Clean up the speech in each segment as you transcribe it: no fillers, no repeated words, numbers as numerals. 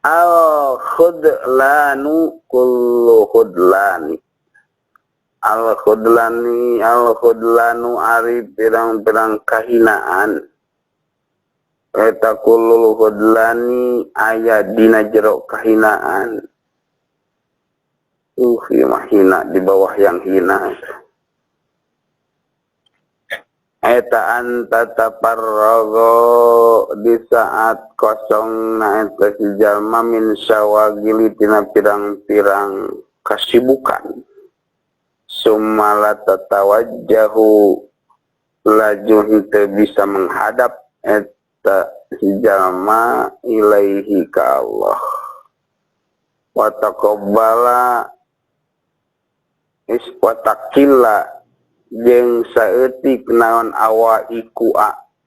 Al khudlanu kullu khudlani. Al khudlani al khudlanu ari pirang-pirang kahinaan. Eta kullu khudlani aya dina jero kahinaan. Ieu mah hina di bawah yang hina. Eta anta taparrago di saat kosong na eta si jalma min syawagili tina pirang-pirang kasibukan. Sumala tatawajjahu laju henteu bisa menghadap eta si jalma ilaihi ka Allah. Wa taqabbala is wa taqilla jeung saeutik naon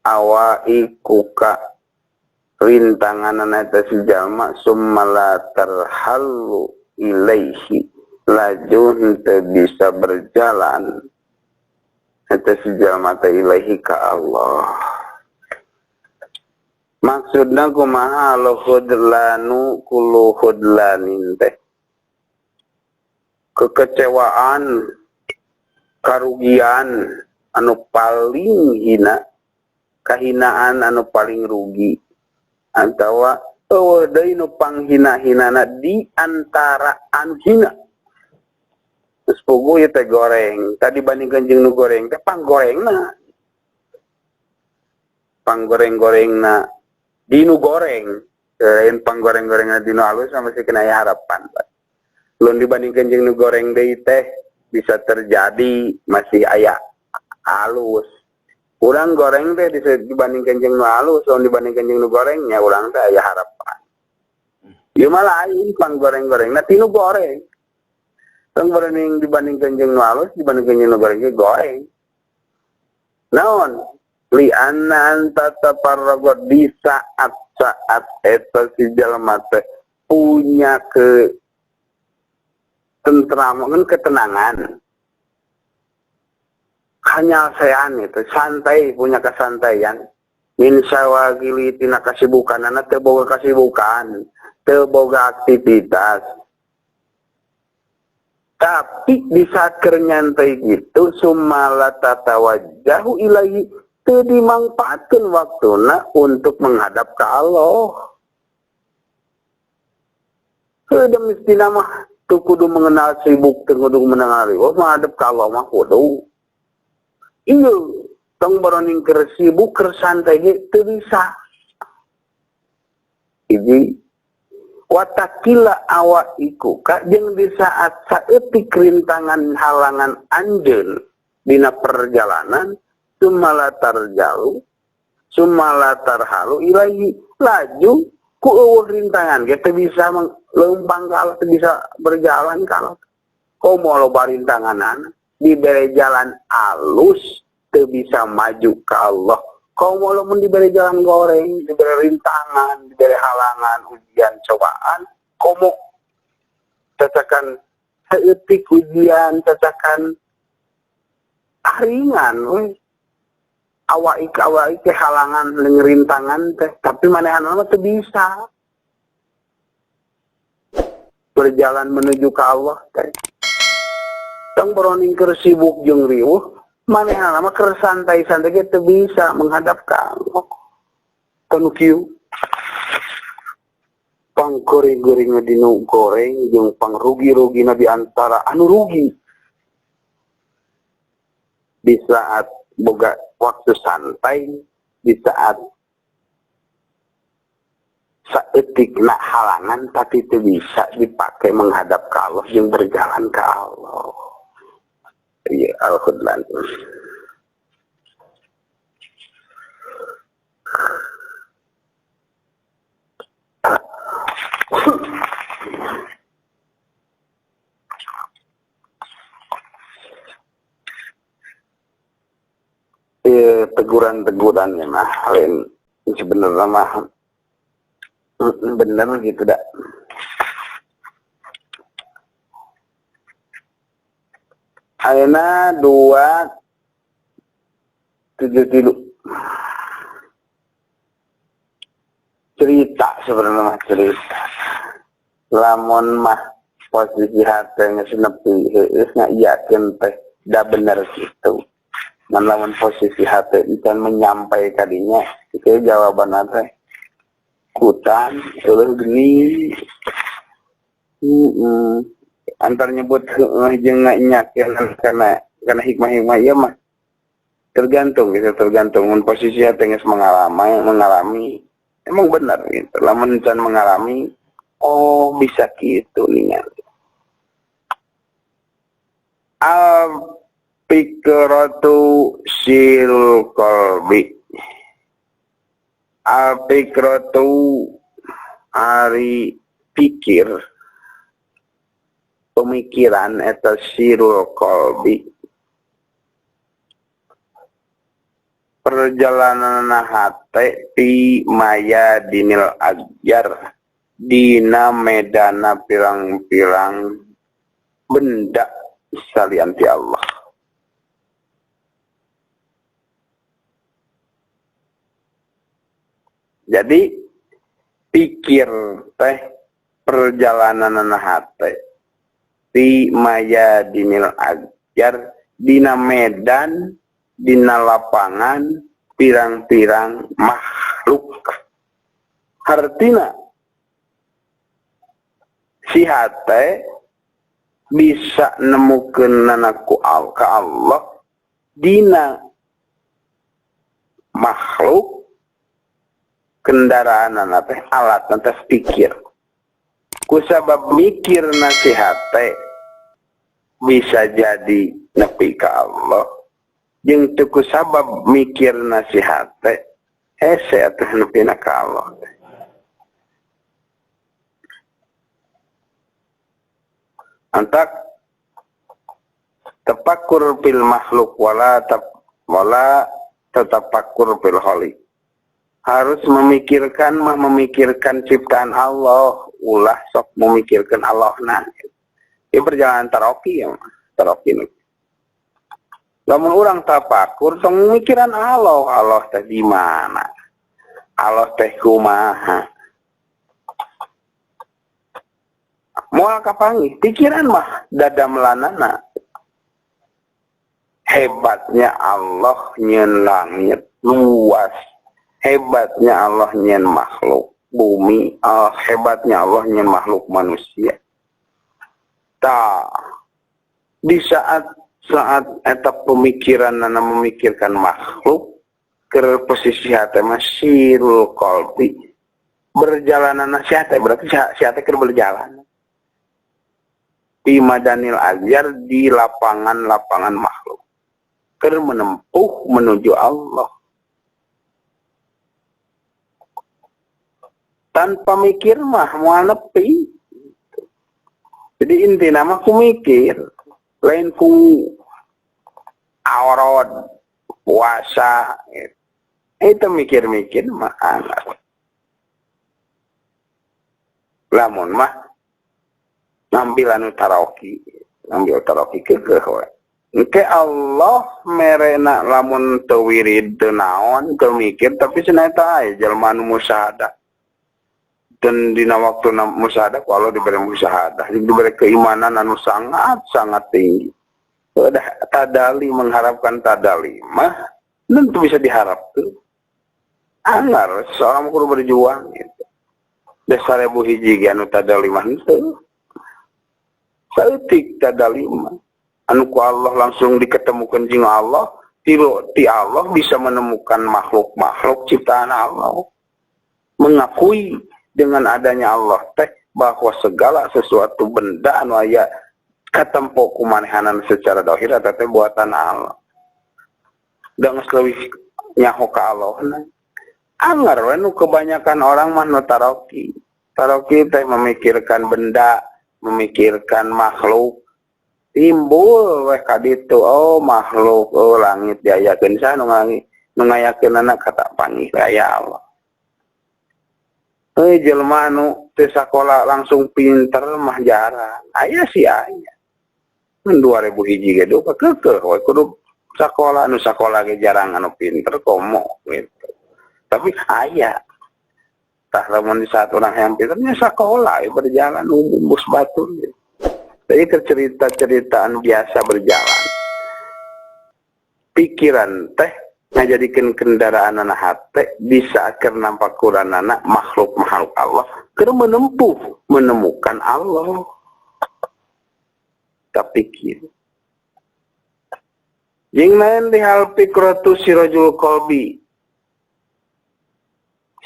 awaikuka rintanganana eta si jalma summa tarhallu ilaihi laju henteu bisa berjalan eta si jalma teh ilaihi ka Allah. Maksudna kumaha al khudlanu kullu khudlanin teh kekecewaan, karugian anu paling hina, kahinaan anu paling rugi, atawa eueuh deui nu panghina-hinana di antara anu hina. Geus puguh ieu teh goreng, tadi bandingkeun jeung nu goreng teh panggorengna. Panggoreng-gorengna di nu goreng, lain panggoreng-gorengna di nu alus masih kena aya harapan. Lamun dibandingkeun jeung nu goreng deui teh bisa terjadi masih aya alus. Urang goreng teh dibandingkan jeung nu alus, lamun dibandingkan jeung nu gorengnya urang teh aya harapan. Ieu mah lain pang goreng-gorengna ti nu goreng. Tong goreng dibandingkan jeung nu alus, dibandingkan jeung nu goreng ge goreng. Naon? Li anna anta tafarraga di saat-saat eta si jalma teh punya ke ketentraman, ketenangan, kanyalsean itu, santai, punya kesantaian. Min sawagili tina kasibukan, anak teu boga kasibukan, teu boga aktivitas. Tapi di saat keur nyantai gitu, sumala tatawajjahu ilaihi, teu dimangfaatkeun waktuna untuk menghadap ke Allah. Heuh, mesti mah teu kudu mengenal sibuk, teu kudu mengenal riweuh, menghadap ka Allah mah kudu. Ieu tong boroning keur sibuk, keur santai ge teu bisa. Hiji watakila awaiku ka jeung di saat saeutik rintangan halangan anjeun dina perjalanan sumala tarjalu sumala tarhalu ilaihi laju ku eueuh rintangan ge teu bisa leumpang ka Allah, teu bisa berjalan ka Allah. Komo loba rintanganan dibere jalan alus teu bisa maju ka Allah. Komo lamun dibere jalan goreng, dibere rintangan, dibere halangan, ujian, cobaan, komo cacakan saeutik ujian, cacakan ringan we. Awaik-awaik teh halangan jeung rintangan teh, tapi manehanna mah teu bisa berjalan menuju ke Allah teh. Tong boroning keur sibuk jeung riweuh, manehna mah keur santai-santai ge teu bisa menghadap ka Allah. Tanu kieu panggoring-goringna dinu goreng jeung pangrugi-rugina di antara anu rugi. Di saat boga waktu santai, di saat saeutikna halangan tapi teu bisa dipakai menghadap ke Allah jeung berjalan ke Allah. Iya, al-khudlan. Iya, teguran-tegurannya mah lain sebenarnya mah bener gitu dak. Ayeuna 273. Cerita sebenarnya mah cerita. Lamun mah posisi hate geus nepi heueuh ngaiyakeun teh da bener kitu. Ngan lamun posisi hate encan menyampai kadinya, itu jawaban teh kutan eueuh geni. Antar nyebut heueuh jeung ngainyakeun karena hikmah-hikmah ieu mah tergantung gitu, tergantung mun posisi hate geus mengalami emang benar gitu. Lamun encan mengalami, oh bisa gitu nih. Al-fikratu sil qalbi. Al-fikratu ari pikir, pemikiran eta sirul qalbi. Perjalanan hate pi maya dinil ajar dina medana pirang-pirang benda salian ti Allah. Jadi pikir teh perjalanan hate pi maya dinil ajar dina medan dina lapangan pirang-pirang makhluk. Hartina si hate bisa nemukeun ku ka Allah dina makhluk kendaraan teh alat teh pikir. Kusabab mikir nasihat teh bisa jadi nepi ka Allah, jeung teu kusabab mikir nasihat teh hese atuh nepina ka Allah. Antak tafakur fil makhluk wala tatafakur fil khaliq. Harus memikirkan mah memikirkan ciptaan Allah, ulah sok memikirkan Allah nah. Ini perjalanan taroki ya, taroki. Lamun urang tafakur tong mikiran Allah, Allah teh di mana? Allah teh kumaha? Moal kapanggih, pikiran mah dadamelanana. Hebatnya Allah nyeun langit luas, hebatnya Allah nyeun makhluk bumi, hebatnya Allah nyeun makhluk manusia. Tah, di saat eta pemikiran nana memikirkan makhluk ke posisi hate mah sirul qalbi, berjalanan si hate berarti si hate keur berjalan di madanil ajar di lapangan-lapangan makhluk keur menempuh menuju Allah. Tanpa mikir mah moal nepi. Jadi intina mah ku mikir, lain ku aurad puasa itu mikir-mikir mah anak. Lamun mah ngambil anu taroki, ngambil taroki keukeuh we. Engke Allah merena lamun teu wirid teu naon teu mikir tapi cenah eta aya jelema anu musyahadah. Dan dina waktu musyahadah ku Allah diberi musyahadah, diberi keimanan anu sangat sangat tinggi. Udah tadali mengharapkan tadali mah tentu bisa diharap tuh. Anggar seorang kudu berjuang gitu. Da 1000 hiji ge anu tadali mah henteu. Saeutik tadali mah anu ku Allah langsung diketemukan jeung Allah, ti Allah bisa menemukan makhluk-makhluk ciptaan Allah. Mengakui dengan adanya Allah teh bahwa segala sesuatu benda anu aya katempo ku manehanan secara dohir eta teh buatan Allah. Da geus leuwih nyaho ka Allah. Anggar we nu kebanyakan orang mah nu taroki. Taroki teh memikirkan benda, memikirkan makhluk. Timbul weh ka ditu, oh makhluk, oh langit diayakeun saha nu ngayakeunana kata panggih aya Allah. Jelema anu teu sakola langsung pinter mah jarang. Aya sih aya. Mun 2000 hiji ge duka keukeuh we kudu sakola, anu sakola ge jarang anu pinter komo gitu. Tapi aya. Tah, lamun di saat orang yang pinternya sekolah ya berjalan umum bus batur gitu. Jadi cerita-ceritaan biasa berjalan. Pikiran teh ngajadikeun kendaraan anak hate bisa keur nampakuranana makhluk-makhluk Allah keur menempuh menemukan Allah. Tapikir. Jeung lain di hal fikratu sirajul qalbi.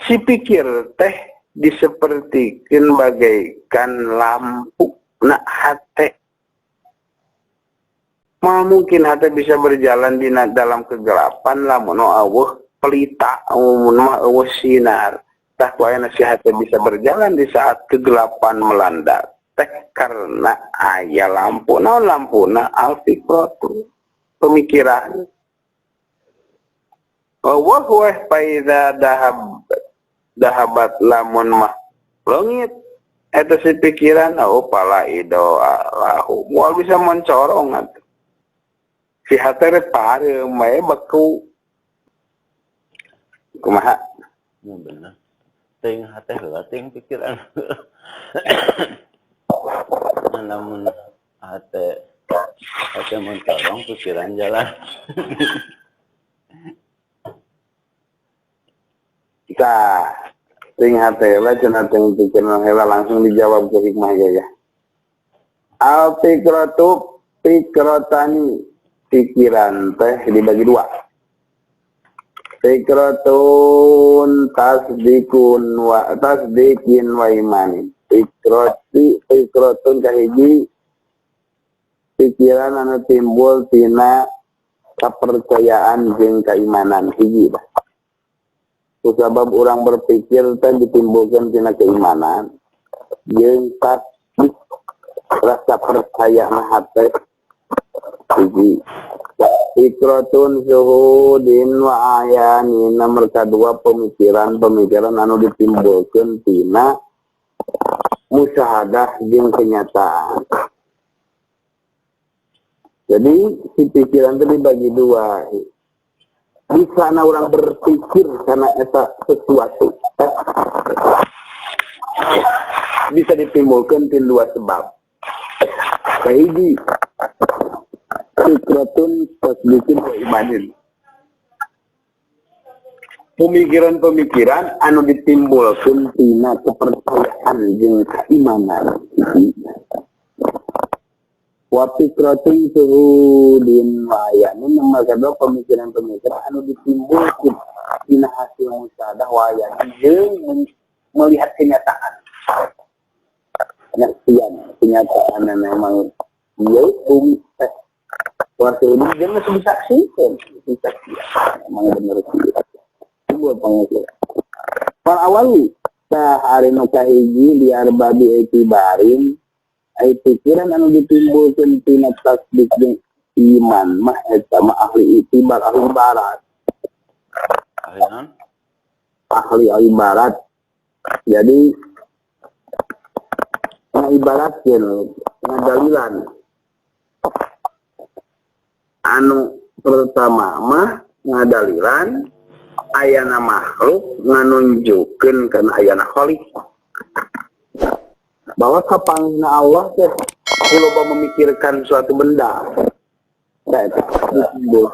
Si pikir teh disepertikeun bagaikan lampu na hate. Moal mungkin hate bisa berjalan di dalam kegelapan lamun euweuh pelita, lamun mah euweuh sinar. Tah, ku ayeuna si hate bisa berjalan di saat kegelapan melanda teh karena aya lampu. Naon lampuna? Al fikratu, pemikiran. Wa huwa faida dahab dahabat, lamun mah leungit eta si pikiran, oh, fala idoa lahu, moal bisa mencorong atuh si hate, rek pareum we beku kumaha. Ya, bener. Ting hate heula, ting pikiran. Nah, lamun hate hate mencorong, pikiran jalan. Tah, ting hate heula cenah, ting pikiran heula, langsung dijawab ke hikmah ya. Al fikratu fikrotani, pikiran teh dibagi dua. Fikratun tasdikun wa tasdikin wa imanin. Fikrati fikratun kahiji pikiran anu timbul tina kepercayaan jeung keimanan, hiji bah. Kusabab urang berpikir teh ditimbulkan tina keimanan jeung tasdik, rasa percaya na hate, hiji. Fikratun syuhudin wa ayanin, nomor kedua pemikiran-pemikiran anu ditimbulkeun tina musyahadah jeung kenyataan. Jadi si pikiran itu dibagi dua. Di sana orang berpikir karena eta sesuatu. Bisa ditimbulkan tina dua sebab. Kahiji, fikratun tasdikin wa imanin. Pemikiran-pemikiran anu ditimbulkan tina kepercayaan jeung keimanan. Wa fikratun syuhudin wa ayanin, nomor kedua pemikiran-pemikiran anu ditimbulkan tina hasil musyahadah wa ayanin jeung melihat kenyataan. Penyaksian, kenyataan yang memang iya bumi teh. Waktu ini dia masih disaksikan, disaksikan. Memang benar sih. Sebuah pengukiran. Fal awali, tah ari nu kahiji li arbabi itibarin, ai pikiran anu ditimbulkeun tina tasdik jeung iman mah eta mah ahli itibar, ahli ibarat. Ahli non? Ahli ibarat. Jadi ngaibaratkeun, ngadalilan. Anu pertama mah ngadalilan ayana makhluk nganunjukkeun kana ayana khalik. Bahwa kapanggihna Allah teh loba memikirkan suatu benda. Nah, itu ditimbul.